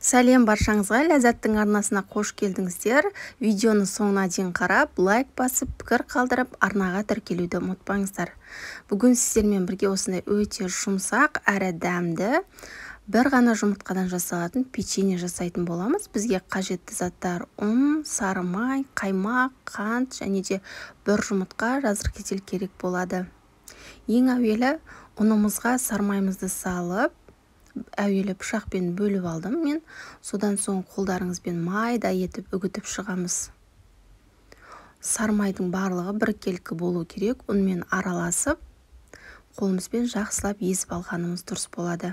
Сәлем баршаңызға, Ләззаттың арнасына қош келдіңіздер. Видеоны соңына дейін қарап, лайк басып, пікір қалдырып, арнаға тіркелуді ұмытпаңыздар. Бүгін сіздермен бірге осындай өте жұмсақ әрі дәмді бір ғана жұмыртқадан жасалатын печенье жасайтын боламыз. Бізге қажетті заттар: ұн, сары май, қаймақ, қант және де бір жұмыртқа, разрыхлитель керек болады. Ең әуелі ұнымызға сары маймызды салып, әуелі пышақпен бөліп алдым мен. Содан соң қолдарыңызбен майда етіп үгітіп шығамыз. Сары майдың барлығы біркелкі болу керек. Ұнмен араласып, қолымызбен жақсылап езіп алғанымыз дұрыс болады.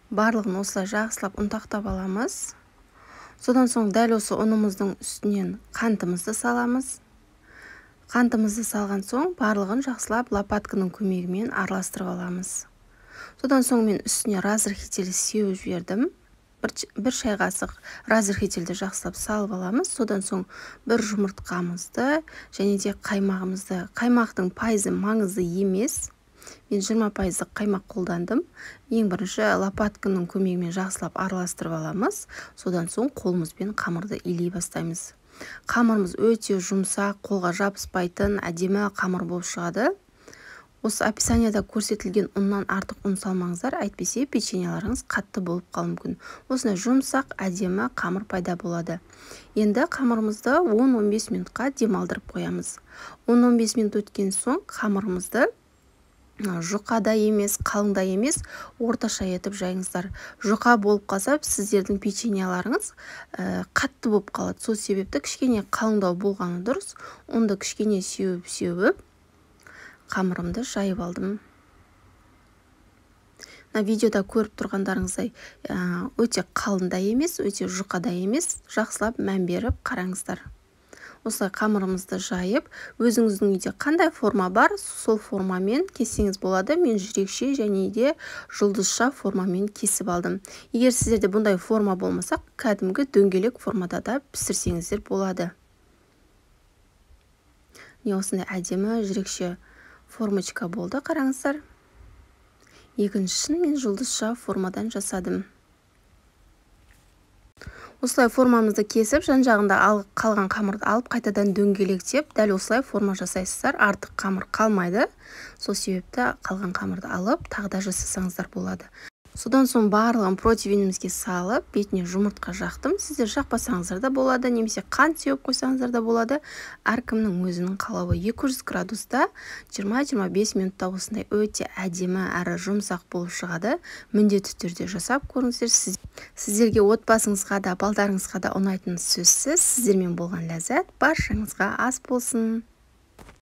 Барлығын осылай жақсылап ұнтақтап аламыз. Содан соң дәл осы ұнымыздың үстінен қантымызды саламыз. Қантымызды салған соң барлығын жақсылап лопатканың көмегімен араластырып аламыз. Содан соң мен үстіне разрыхлитель сеуіп жібердім. Бір шай қасық разрыхлительді жақсылап салып аламыз. Содан соң бір жұмыртқамызды және де қаймағымызды. Қаймақтың пайызы маңызды емес. Мен 20%-лық қаймақ қолдандым. Ең бірінші лопатканың көмегімен жақсылап араластырып аламыз. Содан соң қолымызбен қамырды илей бастаймыз. Қамырымыз өте жұмсақ, қолға жабыспайтын әдемі қамыр болып шығады. Осы описанияда көрсетілген ұннан артық ұн салмаңыздар, әйтпесе печеньеларыңыз қатты болып қалуы мүмкін. Осындай жұмсақ, әдемі қамыр пайда болады. Енді қамырымызды 10-15 минутқа демалдырып қоямыз. 10-15 минут өткен соң қамырымызды жұқа да емес, қалың да емес, орташа етіп жайыңыздар. Жұқа болып қалса, сіздердің печеньеларыңыз қатты болып қалады. Сол себепті кішкене қалыңдау болғаны дұрыс. Ұнды кішкене сеуіп-сеуіп қамырымды жайып алдым. Мына видеода көріп тұрғандарыңыздай, өте қалың да емес, өте жұқа да емес, жақсылап мән беріп қараңыздар. Осылай қамырымызды жайып, өзіңіздің үйде қандай форма бар, сол формамен кессеңіз болады. Мен жүрекше және де жұлдызша формамен кесіп алдым. Егер сіздерде бұндай форма болмаса, кәдімгі дөңгелек формада да пісірсеңіздер болады. Міне, осындай әдемі жүрекше формочка болды, қараңыздар. Екіншісін мен жұлдызша формадан жасадым. Осылай формамызды кесіп, жан жағында қалған қамырды алып, қайтадан дөңгелектеп, дәл осылай форма жасайсыздар. Артық қамыр қалмайды. Сол себепті қалған қамырды алып, тағы да жасасаңыздар болады. Содан соң барлығын противенімізге салып, бетіне жұмыртқа жақтым. Сіздер жақпасаңыздар да болады, немесе қант сеуіп қойсаңыздар да болады. Әркімнің өзінің қалауы. 200 градуста 20-25 минутта осындай өте әдемі әрі жұмсақ болып шығады. Міндетті түрде жасап көріңіздер. Сіздерге, отбасыңызға да, балдарыңызға да ұнайтыны сөзсіз. Сіздермен болған Ләззат, баршаңызға ас болсын.